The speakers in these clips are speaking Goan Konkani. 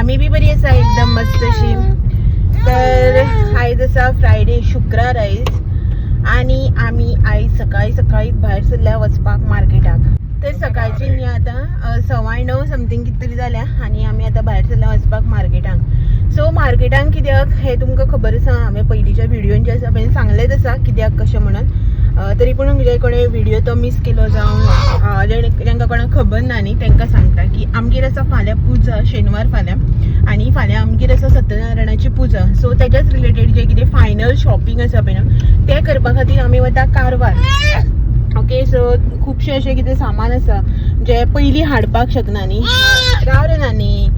आमी बी बरी आसा, एकदम मस्त अशी. तर आयज आसा फ्रायडे, शुक्रार आयज आनी आमी आयज सकाळी सकाळी भायर सरल्या वचपाक मार्केटाक. तर सकाळची न्ही आतां 9:15 समथींग कितें तरी जाल्या आनी आमी आतां भायर सरल्या वचपाक मार्केटाक. सो मार्केटान कित्याक हें तुमकां खबर आसा, हांवें पयलींच्या व्हिडियोन जे आसा पळय सांगलेंच आसा कित्याक कशें म्हणून. तरी पूण जे कोणें व्हिडियो तो मीस केलो जावं जांकां कोणाक खबर ना न्ही तांकां सांगता की आमगेर आसा फाल्यां पुजा, शेनवार फाल्यां, आनी फाल्यां आमगेर आसा सत्यनारायणाची पुजा. सो तेज्याच रिलेटेड जे कितें फायनल शॉपिंग आसा पळय न्हू तें करपा खातीर आमी वता कारवार. ओके, सो खुबशें अशें कितें सामान आसा जें पयलीं हाडपाक शकना न्ही, राव रे नानी,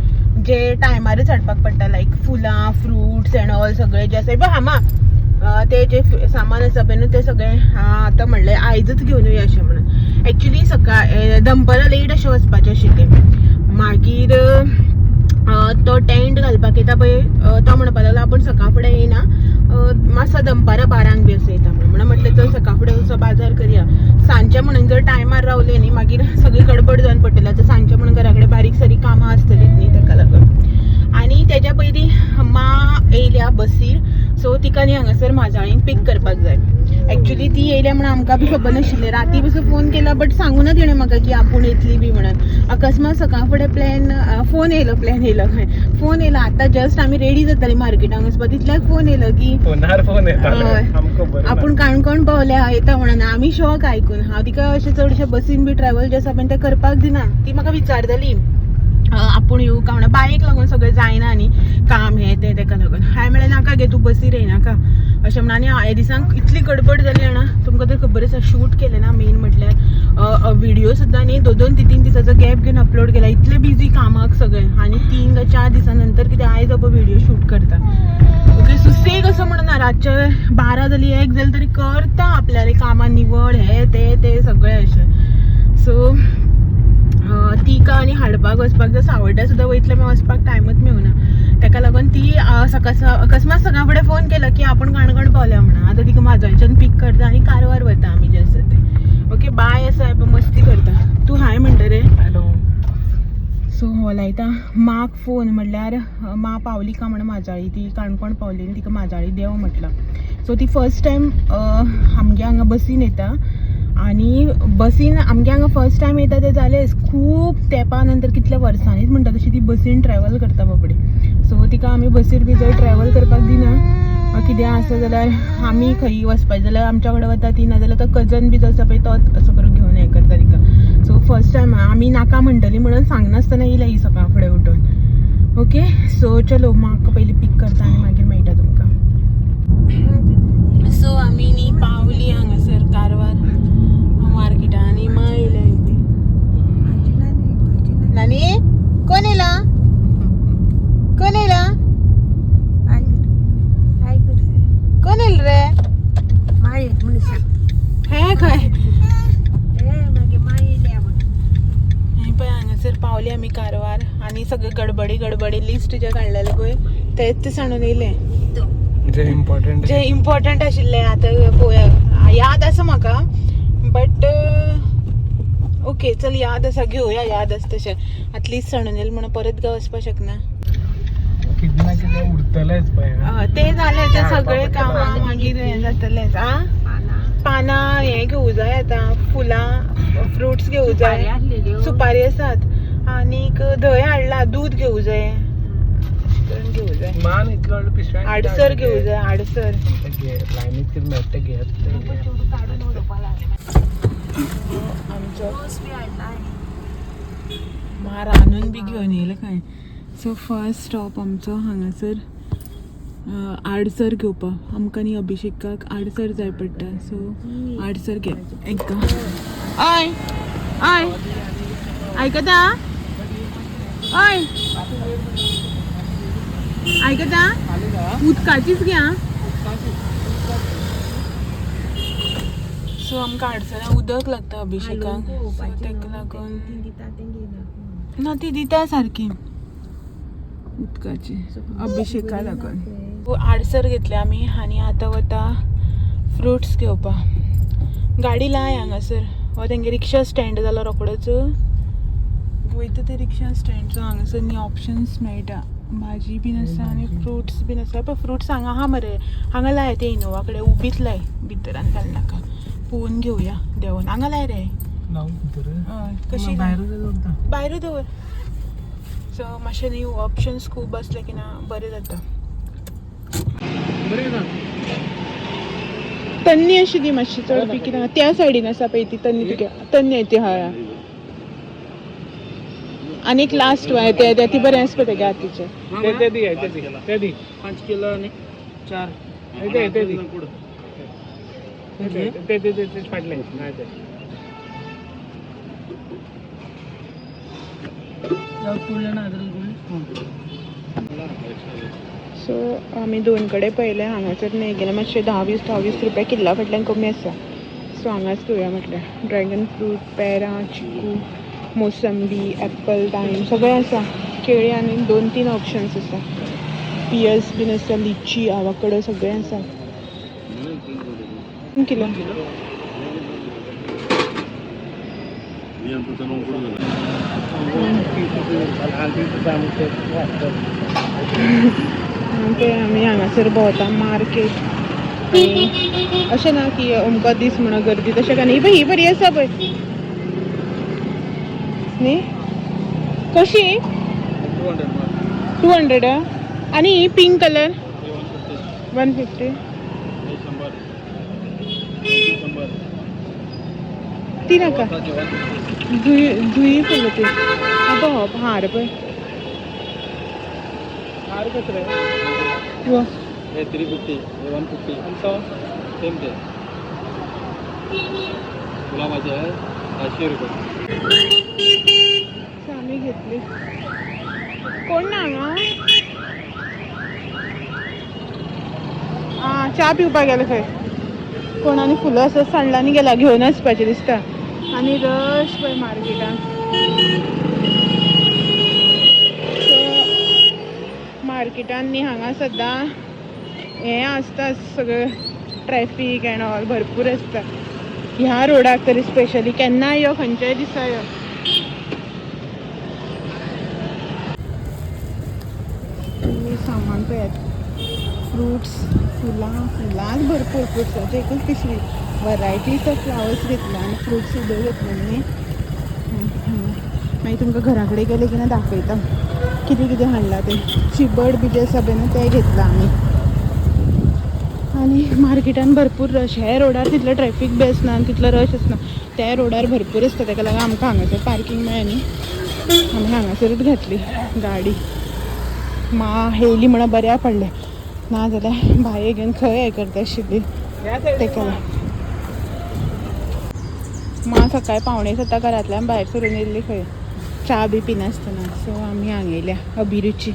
जे टायमारच हाडपाक पडटा, लायक फुलां, फ्रुट्स एंड ऑल सगळें जें आसा हामा ते जे सामान आसा पळय न्हू तें सगळें आतां म्हणलें आयजच घेवन येवया अशें म्हणून. एक्चुली सकाळ दनपरां लेट अशें वचपाचें आशिल्लें, मागीर तो टेंट घालपाक येता पळय तो म्हणपाक लागलो आपूण सकाळ फुडें येयना, मातसो दनपारां 12 बी असो येता म्हणून. म्हणून म्हटलें चल सकाळ फुडें असो बाजार करया, सांजचें म्हणून जर टायमार रावलें न्ही मागीर सगळी गडबड जावन पडटली. आतां सांजचें म्हणून घरा कडेन बारीक सारीक कामां आसतलीच न्ही ताका लागून. आनी तेज्या पयलीं मा येयल्या बसीर, सो तिका न्ही हांगासर माजाळीन पीक करपाक जाय. एक्चुली ती येयल्या म्हणून आमकां बी खबर नाशिल्लें, राती पसून फोन केला बट सांगूना तिणें म्हाका की आपूण येतली बी म्हणून. अकस्मात सकाळ फुडें प्लॅन फोन येयलो, प्लॅन येयलो खंय फोन येयलो, आतां जस्ट आमी रेडी जाताली मार्केटाक वचपाक तितल्याक फोन येयलो की फोनार फोन येतालो, आमकां खबर ना. आपूण काणकोण पावल्या येता म्हणून. आमी शॉक आयकून. हांव तिका अशें चडशें बसीन बी ट्रॅवल जे आसा पळय तें करपाक दिना. ती म्हाका विचारताली आपूण येवं काय म्हणून, बायक लागून सगळें जायना न्ही काम हें तें, तेका लागून. हांवें म्हणलें नाका गे, तूं बसीर येयनाका अशें म्हणून. आनी ह्या दिसांक इतली गडबड जाली जाणा, तुमकां तर खबर आसा, शूट केलें ना मेन म्हटल्यार व्हिडियो सुद्दां न्ही 2-2 3-3 दिसाचो गॅप घेवन अपलोड केला, इतले बिजी कामाक सगळें. आनी 3 काय 4 दिसां नंतर कितें आयज हांव व्हिडियो शूट करता. ओके, सुसेग असो म्हणून ना, रातचे 12 जाली 1 जाली तरी करता आपल्याले कामां निवळ हे ते ते सगळें अशें. सो तिका आनी हाडपाक वचपाक जाय, सावड्ड्या सुद्दां वयतलें मागीर वचपाक टायमूच मेळना, ताका लागून ती सकाळ अकस्मात सकाळ फुडें फोन केलो की आपूण काणकोण पावल्या म्हणून. आतां तिका माजोळच्यान पीक करता आनी कारवार वता आमी जे आसा ते. ओके बाय, आसा मस्ती करता. तूं हाय म्हणटा रे. हॅलो. सो हो लायता माक फोन, म्हणल्यार मा पावली का म्हणून माजाळी, ती काणकोण पावली आनी तिका माजाळी देंव म्हटलां. सो ती फर्स्ट टायम आमगे हांगा बसीन येता आनी बसीन आमगे हांगा फर्स्ट टायम येता तें जालेंच, खूब तेंपा नंतर कितल्या वर्सांनीच म्हणटा तशी ती बसीन ट्रॅवल करता बाबडी. सो तिका आमी बसीर बी चड ट्रॅवल करपाक दिना, कितें आसा जाल्यार आमी खंय वचपाचें जाल्यार आमच्या कडेन वता ती, नाजाल्यार तो कजन बी जो आसा पळय तो असो करून घेवन हें करता तिका. सो फर्स्ट टायम आमी नाका म्हणटली म्हणून सांगनासतना येयल्या ही सकाळ फुडें उठून. ओके, सो चलो म्हाका पयलीं पीक करता आनी मागीर मेळटा तुमकां. सो आमी न्ही पावली हांगासर कारवार मार्केटान आनी मा येयल्या इथे. नानी कोण येयला, कोण येयला, कोण येयला रे? हे खंय हे पळय हांगासर पावली आमी कारवार आनी सगळे गडबडी गडबडी लिस्ट जे काडलेले पळय तेच सांडून येयले, जे इम्पॉर्टंट जे इम्पॉर्टंट आशिल्ले. आतां पळोवया, याद आसा म्हाका बट ओके चल याद आसा, घेवया याद आसा तशें. आतां लिस्ट सांडून येयलें म्हणून परत गाय वचपाक शकना. कितें ना कितें उरतलेंच पळय. ते जालें ते सगळे कामां मागीर हें जातलेंच. आ पानां हें घेवूं जाय आतां, फुलां फ्रुट्स घेवूं जाय, सुपारी आसात आनीक धंय हाडला, दूद घेवूं जाय, अशें करून घेवूं जाय. मान इतलो व्हडलो पिशव्यान आडसर घेवूं जाय, आडसर. लायनीत कितें मेळटा तें घेत. आमचो मा रांदून बी घेवन येयलें खंय. सो फर्स्ट स्टॉप आमचो हांगासर आडसर घेवपाक. आमकां न्ही अभिषेकाक आडसर जाय पडटा, सो आडसर घे एकदां. हय हय आयकता, हय आयकता, उदकाचीच घे आं. सो आमकां आडसरां उदक लागता अभिषेकाक, सो ताका लागून ना ती दिता सारकी उदकाची अभिषेका लागून. आडसर घेतले आमी आनी आतां वता फ्रुट्स घेवपाक. गाडी लाय हांगासर, हो तेंगे रिक्षा स्टँड जालो रोकडोच. वयता ते रिक्षा स्टँड. सो हांगासर न्ही ऑप्शन्स मेळटा, भाजी बीन आसा आनी फ्रुट्स बीन आसा. पण फ्रुट्स हांगा आहा मरे, हांगा लाय ते इनोवा कडेन उबीच लाय, भितरान घालनाका. पळोवन घेवया देंवोन. हांगा लाय रे. लावूं भितर? हय, कशी भायरूच दवरता. भायरूच दवर. सो मातशें न्ही ऑप्शन्स खूब आसले की ना बरें जाता. बरें ना. तन्नी अशी दी मातशी चड बी कितें. त्या सायडीन आसा पळय ती तन्नी, तुगे तन्नी ती. हय, आनी एक लास्ट वाय ते ते ती बरें आसा पळय तेगे हातीचें. ते ते दी, ते दी, ते दी. 5 किलो आणि 4. ते ते दी, ते ते ते ते फाटले नाही ते. सो आमी दोन कडेन पळयलें, हांगासर न्ही गेल्यार मातशें 10-20 10-20 रुपया किल्ला फाटल्यान कमी आसा. सो हांगाच घेवया म्हटलें. ड्रॅगन फ्रूट, पेरां, चिकू, मोसंबी, एप्पल, डाळीम सगळें आसा. केळी आनी 2-3 ऑप्शन्स आसा. पियर्स बीन आसा, लिची, आवाकडो सगळें आसा. किलो ते आमी हांगासर भोंवता मार्केट. आनी अशें ना की अमको दीस म्हणून गर्दी, तशें काय ना. ही पळय, ही बरी आसा पळय न्ही. कशी? 200. आनी ही पिंक कलर 150. ती नाका. जुई जुई फुलां ती. आतां हो हार पळय. हार कसं रे? हो. हे 350, हे 150. आणि तो? सेम ते गुलाबाचे आहे 500 रुपये. आमी घेतली. कोण ना हांगा आं च्या पिवपाक गेले खंय कोण. आनी फुलां आसा सांडलांनी गेला घेवन वचपाचें दिसता. आनी रश पळय मार्केटान. सो मार्केटान न्ही हांगा सद्दां हें आसता सगळें, ट्रॅफीक एंड ऑल भरपूर आसता ह्या रोडाक तरी स्पेशली. केन्नाय यो, खंयच्याय दिसा यो. तुमी सामान पळयात, फ्रुट्स, फुलां, फुलांच भरपूर. फ्रुट्साची एकूच पिशवी. वरायटीज ऑफ फ्लावर्स घेतले आनी फ्रुट्स सुद्दां घेतले न्ही. मागीर तुमकां घरा कडेन गेले की ना दाखयता कितें कितें हाडलां तें. चिबड बी जें आसा पळय न्हू तें घेतलां आमी. आनी मार्केटान भरपूर रश. हे रोडार तितलो ट्रॅफीक बी आसना आनी तितलो रश आसना. त्या रोडार भरपूर आसता. तेका लागून आमकां हांगासर पार्कींग मेळ्ळें न्ही, आमी हांगासरूच घातली गाडी. मा येयली म्हणून बऱ्या पडलें, नाजाल्यार भायर घेवन खंय हें करता आशिल्ली. तेका लागून मा सकाळी 6:45 घरांतल्यान भायर सरून येयल्ली खंय, च्या बी पिनासतना. सो आमी हांगा येयल्या अभिरुची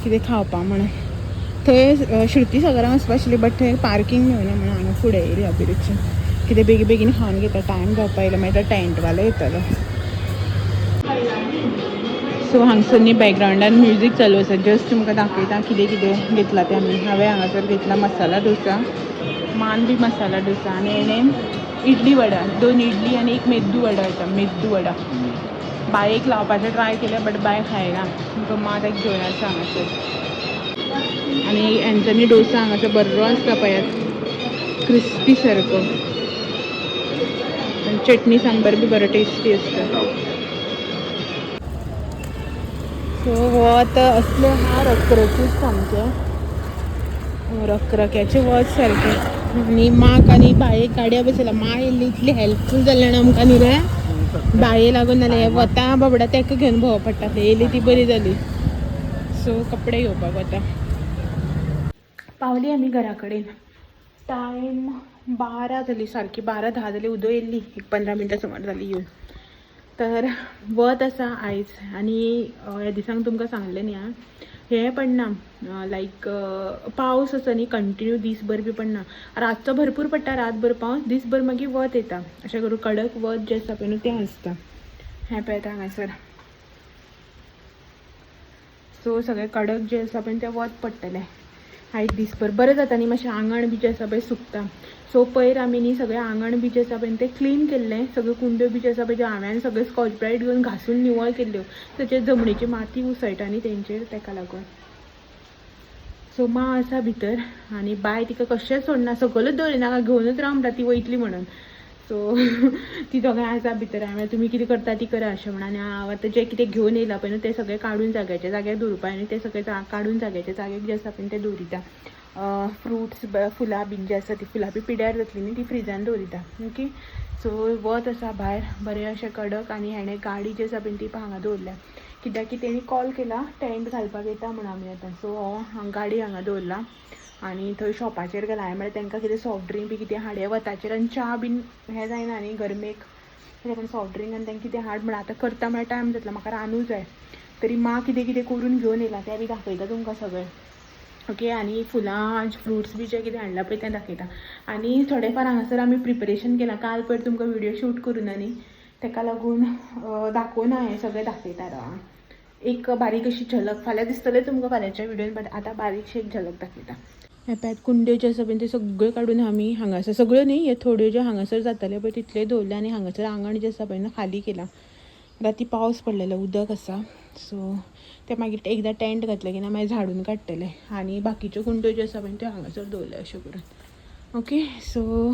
कितें खावपा म्हणून. थंय श्रुती सागरान वचपा आशिल्ली, बट थंय पार्कींग मेळना म्हणून हांगा फुडें येयली अभिरुची. कितें बेगीन बेगीन खावन घेता, टायम जावपा येयलो, मागीर तो टेंटवालो येतलो. सो हांगसर न्ही बॅकग्रावंडान म्युजीक चालू आसा. जस्ट तुमकां दाखयता कितें कितें घेतलां तें आमी. हांवें हांगासर घेतला मसाला डोसा, मान बी मसाला डोसा, आनी हेणें इडली वडा, 2 इडली आनी एक मेद्दू वडा येता, मेद्दू वडा. बायेक लावपाचें ट्राय केलें बट बाय खायना, तुमकां मा ताका घेवन आसा हांगासर. आनी हेंच्यांनी डोसा हांगासर बरो आसता पळयात, क्रिस्पी सारको. आनी चटणी सांबर बी बरो टेस्टी आसता. सो हो आतां असलें आहा रखरखीत सामकें, रखरख्याचें वत सारकें. आनी माक आनी बायेक गाडयो बसयला. मा येयल्ली इतली हेल्पफूल जालें जाणा आमकां न्ही रे, बाये लागून जाल्यार हें वता बाबडा तेका घेवन भोंवप पडटा. येयली ती बरी जाली. सो कपडे घेवपाक वता. पावली आमी घरा कडेन. टायम 12 जाली, सारकी 12:10 जाली. उदो येयल्ली एक 15 मिनटां सुमार जाली येवन. तर वत आसा आयज. आनी ह्या दिसांक तुमकां सांगलें न्ही आं, हें पडना लायक पावस आसा न्ही कंटिन्यू दीसभर बी पडना. रातचो भरपूर पडटा, रातभर पावस, दीसभर मागीर वत येता. अशें करून कडक वत जें आसा पळय न्हू तें आसता. हें पळयता हांगासर. सो सगळें कडक जें आसा पळय तें वत पडटलें आयज दीसभर. बरें जाता न्ही, मातशें आंगण बी जें आसा पळय सुकता. सो पयर आमी न्ही सगळें आंगण बी जें आसा पळय तें क्लीन केल्लें. सगळ्यो कुंड्यो बी ज्यो आसा पळय त्यो हांवें सगळें स्कॉच ब्रायट घेवन घासून निवळ केल्ल्यो. ताचेर जमनीची माती उसळटा न्ही तेंचेर, तेका लागून. सो माँ आसा भितर आनी बाय तिका कशेंच सोडना, सकलच दवरिनाका, घेवनच राव म्हणटा ती वयतली म्हणून. सो ती दोगांय आसा भितर. हांवें तुमी कितें करता ती करा अशें म्हणून. आनी हांव आतां जें कितें घेवन येयलां पळय न्हू तें सगळें काडून जाग्याच्या जाग्यार दवरपा न्ही, तें सगळें काडून जाग्याच्या जाग्याक जें आसा पळय तें दवरिता. फ्रुट्स फुलां बीन जीं आसा ती फुलां बी पिड्यार जातली न्ही, ती फ्रिजान दवरिता. ओके, सो वत आसा भायर बरें अशें कडक. आनी हेणें गाडी जी आसा पळय ती हांगा दवरल्या, कित्याक की तेणी कॉल केला टेंट घालपाक येता म्हणून आमी आतां. सो हो गाडी हांगा दवरला आनी थंय शॉपाचेर गेला. हांवें म्हळ्यार तांकां कितें सॉफ्ट ड्रिंक बी कितें हाडया वताचेर, आनी च्या बीन हें जायना न्ही गरमेक, कित्याक सॉफ्ट ड्रिंक आनी तांकां कितें हाड म्हळ्यार आतां करता म्हळ्यार टायम जातलो, म्हाका रांदूं जाय. तरी माँ कितें कितें करून घेवन येयला तें बी दाखयता तुमकां सगळें. ओके, आनी फुलां फ्रुट्स बी जें कितें हाडलां पळय तें दाखयता. आनी थोडें फार हांगासर आमी प्रिपरेशन केलां. काल पयर तुमकां व्हिडियो शूट करूं ना न्ही, तेका लागून दाखोवना. हें सगळें दाखयता राव एक बारीक अशी झलक, फाल्यां दिसतलें तुमकां फाल्यांच्या व्हिडियोन, बट आतां बारीकशी एक झलक दाखयता. हे पळयात कुंड्यो ज्यो आसा पळय त्यो सगळ्यो काडून आमी हांगासर, सगळ्यो न्ही, हे थोड्यो ज्यो हांगासर जाताल्यो पळय तितल्यो दवरल्यो. आनी हांगासर आंगण जें आसा पळय न्हू खाली केलां. राती पावस पडलेलो, उदक आसा. सो ते मागीर एकदां टेंट घातले की ना मागीर झाडून काडटले. आनी बाकीच्यो कुंड्यो ज्यो आसा पळय त्यो हांगासर दवरल्यो अश्यो करून. ओके, सो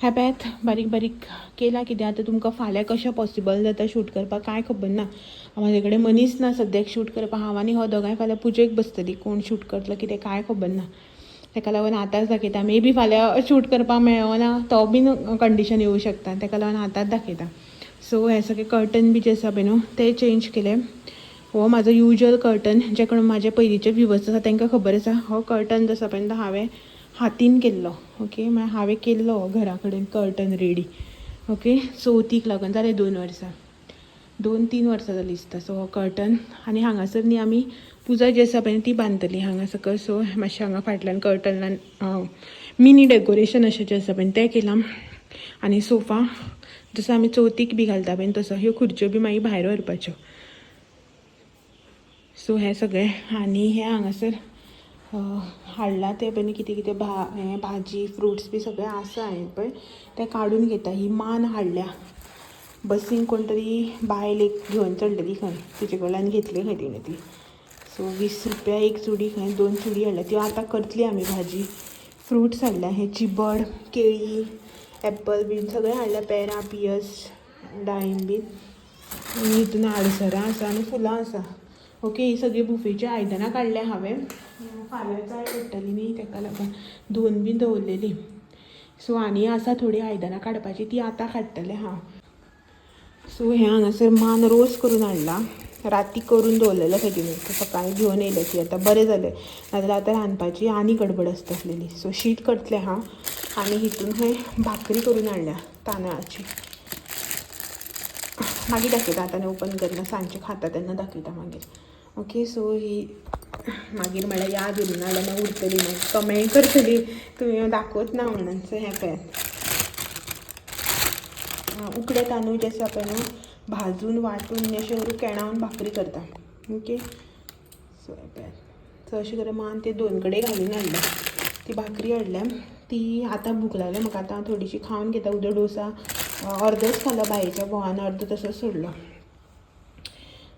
ह्या पळयात बारीक बारीक केलां कितें. आतां तुमकां फाल्यां कशें पॉसिबल जाता शूट करपाक कांय खबर ना. म्हाजे कडेन मनीस ना सद्याक शूट करपाक. हांव आनी हो दोगांय फाल्यां पुजेक बसतली. कोण शूट करतलो कितें कांय खबर ना, तेका लागून आतांच दाखयता. मे बी फाल्यां शूट करपाक मेळना तो बीन कंडिशन येवं शकता, तेका लागून आतांच दाखयता. सो हे सगळे कर्टन बी जे आसा पळय न्हू ते चेंज केले. हो म्हाजो युजल कर्टन, जे कोण म्हाजे पयलींचे व्युवर्स आसा तांकां खबर आसा. हो कर्टन जो आसा पळय तो हांवें हातीन केल्लो. ओके, म्हळ्यार हांवें केल्लो घरा कडेन कर्टन रेडी. ओके, चवथीक लागून जालें 2 वर्सां, 2-3 वर्सां जालीं दिसता. सो हो कर्टन. आनी हांगासर न्ही आमी पुजा जी आसा पळय ती बांदतली हांगा सकयल. सो मातशें हांगा फाटल्यान कर्टनान मिनी डेकोरेशन अशें जें आसा पळय तें केलां. आनी सोफा जसो आमी चवथीक बी घालता पळय तसो, ह्यो खुर्च्यो बी मागीर भायर व्हरपाच्यो. सो हें सगळें. आनी हें हांगासर हाडलां तें पळय कितें कितें हें भाजी फ्रुट्स बी सगळें आसा हें पळय तें काडून घेता. ही मान हाडल्या बसीन, कोण तरी बायल एक घेवन चडलेली खंय, तिचे कडल्यान घेतली खंय तिणें ती. सो 20 रुपया एक चुडी खंय, 2 चुडी हाडल्या त्यो आतां करतली आमी भाजी. फ्रुट्स हाडल्या, हें चिबड, केळी, एप्पल बीन सगळें हाडल्या, पेरां, पियर्स, डाळीम बीन. आनी हितून आडसरां आसा आनी फुलां आसा. ओके, ही सगळी बुफेची आयदनां काडल्या हांवें, फाल्यां जाय पडटली न्ही तेका लागून धुवन बीन दवरलेली. सो आनी आसा थोडीं आयदनां काडपाची, ती आतां काडटलें हांव. सो हें हांगासर मान रोस करून हाडला, राती करून दवरलेलो खंय तिणें, सकाळीं घेवन येयले ती. आतां बरें जालें, नाजाल्यार आतां रांदपाची आनी गडबड आसता आसलेली. सो शीत करतलें हांव. आनी हितून खंय भाकरी करून हाडल्या तांदळाची, मागीर दाखयता. आतां ओपन करना, सांजचे खाता तेन्ना दाखयता मागीर. ओके, सो ही मागीर म्हळ्यार याद उरना जाल्यार मागीर उरतली, मागीर कमेंट करतली तुमी दाखोवच ना म्हणून. सो हें पळयात उकडे तांदूळ जे आसा पळय न्हू भाजून वांटून अशें करून केणावन भाकरी करता. ओके, सो हें पळयात. सो अशें करून मान ते 2 कडेन घालून हाडल्या, ती भाकरी हाडल्या. ती आतां भूक लागल्या म्हाका, आतां थोडीशी खावन घेता. उद्या डोसा अर्दोच खालो बायेच्या भोवान, अर्दो तसोच सोडलो.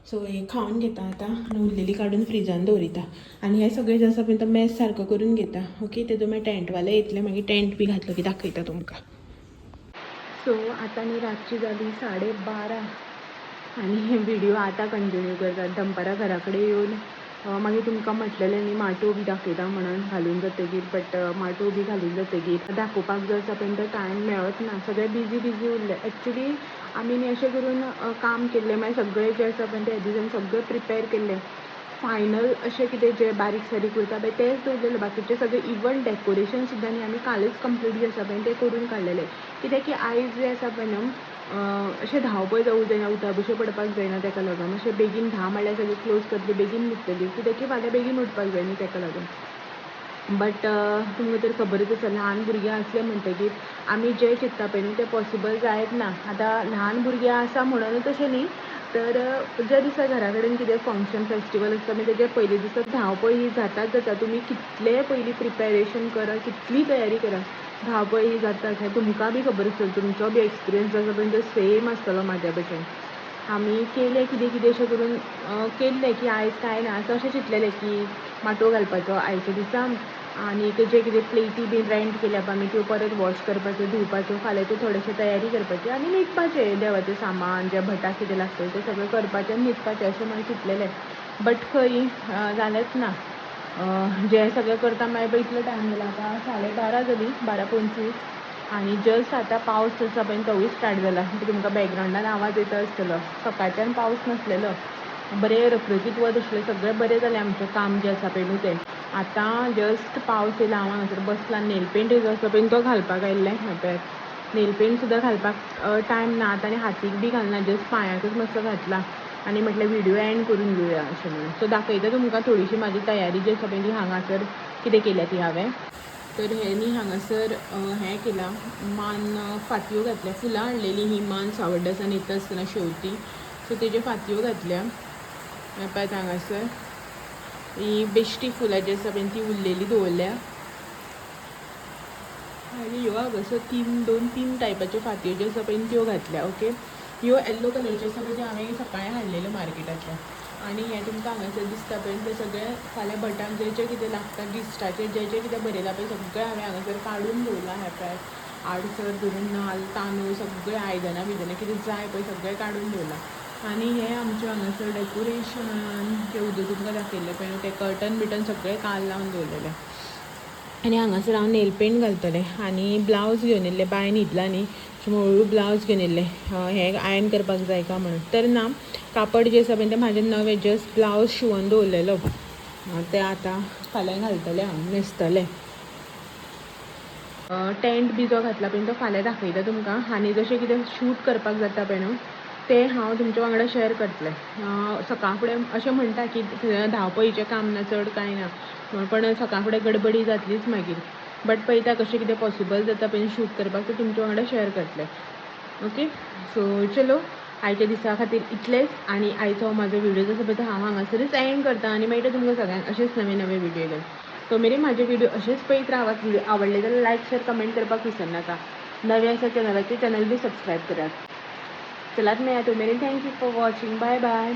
सो हे खावन घेता आतां आनी उरलेली काडून फ्रिजान दवरिता. आनी हें सगळें जें आसा पळय तो मेस सारको करून घेता. ओके, तेतून मागीर टेंटवाले येतले, मागीर टेंट बी घातलो की दाखयता तुमकां. सो आतां न्ही रातची जाली 12:30 आनी व्हिडियो आतां कंटिन्यू करता. दनपारां घरा कडेन येवन मागीर तुमकां म्हटलेलें न्ही माटोव बी दाखयता म्हणून घालून जातकीर, बट माटोव बी घालून जातकीर दाखोवपाक जो आसा पळय तो टायम मेळत ना, सगळें बिजी बिजी उरलें. एक्चुली आमी न्ही अशें करून काम केल्लें, मागीर सगळें जें आसा पळय तें दिसान सगळें प्रिपेर केल्लें. फायनल अशें कितें जें बारीक सारीक उरता पळय तेंच दवरलेलें, बाकीचें सगळें इवन डेकोरेशन सुद्दां न्ही आमी कालच कंप्लीट जें आसा पळय तें करून काडलेलें. कित्याक की आयज जें आसा पळय न्हू अशें धांवपळ जावूं जायना, उठाबशे पडपाक जायना, तेका लागून अशें बेगीन 10 म्हणल्यार सगळें क्लोज करतली, बेगीन न्हिदतली, कित्याक की फाल्यां बेगीन उठपाक जाय न्ही तेका लागून. बट तुमकां तर खबरच आसा ल्हान भुरगीं आसलें म्हणटकीर आमी जें चिंत्ता पळय न्हू तें पॉसिबल जायत ना. आतां ल्हान भुरगीं आसा म्हणूनच अशें न्ही, तर ज्या दिसा घरा कडेन कितें फंक्शन फेस्टिवल आसता मागीर तेज्या पयलीं दिसा धांवपळ ही जाताच जाता. तुमी कितलें पयलीं प्रिपेरेशन करा, कितली तयारी करा, धांवपळ ही जाताच. हें तुमकां बी खबर आसतलें, तुमचो बी एक्सपिरियन्स आसा पळय तो सेम आसतलो म्हाज्या भशेन. आमी केलें कितें कितें अशें करून केल्लें की आयज कांय ना असो अशें चिंतलेलें की माटोव घालपाचो आयच्या दिसा आनी जे कितें प्लेटी बीन रेंट केल्या पळय आमी त्यो परत वॉश करपाच्यो, धुवपाच्यो, फाल्यांच्यो थोडेशें तयारी करपाची आनी न्हिदपाचें. देवाचें सामान जें भटाक कितें लागतलें तें सगळें करपाचें आनी न्हिदपाचें अशें म्हणून चिंतलेलें. बट खंय जालेंच ना. जें सगळें करता मागीर पळय इतलो टायम जाला, आतां 12:30 जालीं, 12:25 आनी जस्ट आतां पावस आसा पळय तोवूय स्टार्ट जाला. तुमकां बॅकग्रावंडान आवाज येता आसतलो. सकाळच्यान पावस नासलेलो, बरें रखरखीत वत आशिल्लें, सगळें बरें जालें आमचें काम जें आसा पळय न्हू तें. आतां जस्ट पावस येयला, हांव हांगासर बसलां, नेल पेंट जो आसा पळय तो घालपाक आयिल्लें. हें पळयात नेल पेंट सुद्दां घालपाक टायम ना आतां आनी हातीक बी घालना, जस्ट पांयाकच मातसो घातला आनी म्हटलें व्हिडियो एंड करून घेवया अशें म्हणून. सो दाखयता तुमकां थोडीशी म्हाजी तयारी जी आसा पळय ती हांगासर कितें केल्या ती हांवें. तर हें न्ही हांगासर हें केलां, मान फातयो घातल्या, फुलां हाडलेलीं ही मान सावड्डासान येता आसतना शेवती, सो तेज्यो फातयो घातल्या. हें पळयात हांगासर ही बेश्टी फुलां जी आसा पळय ती उरलेली दवरल्या आनी ह्यो हांगासर 2-3 टायपाच्यो फातयो ज्यो आसा पळय त्यो घातल्या. ओके, ह्यो येल्लो कलरच्यो आसा पळय त्यो हांवें सकाळीं हाडलेल्यो मार्केटांतल्यान. आनी हें तुमकां हांगासर दिसता पळय तें सगळें फाल्यां भटाक जें जें कितें लागता, गिस्टाचेर जें जें कितें बरयलां पळय सगळें हांवें हांगासर काडून दवरलां. हें पळयात आडसर धरून नाल्ल तांदूळ सगळें आयदनां बियदनां कितें जाय पळय सगळें काडून दवरलां. आनी हें आमचें हांगासर डेकोरेशन जें उदक तुमकां दाखयल्लें पळय न्हू तें कर्टन बिटन सगळें काल लावन दवरलेलें. आनी हांगासर हांव नेल पेंट घालतलें आनी ब्लावज घेवन येयल्लें, बाय न्हिदला न्ही अशें हळू ब्लावज घेवन येयल्लें, हें आयन करपाक जाय काय म्हणून. तर ना कापड जें आसा पळय तें म्हाजें नवें जस्ट ब्लावज शिंवोन दवरलेलो, तें आतां फाल्यां घालतलें हांव, न्हेसतलें. टेंट बी जो घातला पळय तो फाल्यां दाखयता तुमकां. आनी जशें कितें शूट करपाक जाता पळय न्हू तें हांव तुमच्या वांगडा शेअर करतलें. सकाळ फुडें अशें म्हणटा की धांवपळीचें काम ना चड कांय ना, पण सकाळ फुडें गडबडी जातलीच मागीर, बट पळयता कशें कितें पॉसिबल जाता पळय शूट करपाक तें तुमच्या वांगडा शेअर करतलें. ओके, सो चलो आयच्या दिसा खातीर इतलेंच. आनी आयचो म्हाजो व्हिडियो जो आसा पळय तो हांव हांगासरूच एंड करता आनी मेळटा तुमकां सगळ्यांक अशेंच नवे नवे व्हिडियो घेवन. तो मेरेन म्हाजे व्हिडियो अशेंच पळयत रावात. व्हिडियो आवडले जाल्यार लायक शेअर कमेंट करपाक विसरनाका. नवे आसा चॅनलाचेर चॅनल बी सबस्क्रायब करात. चलात मेळया तो मेरेन. Thank you for watching. Bye bye.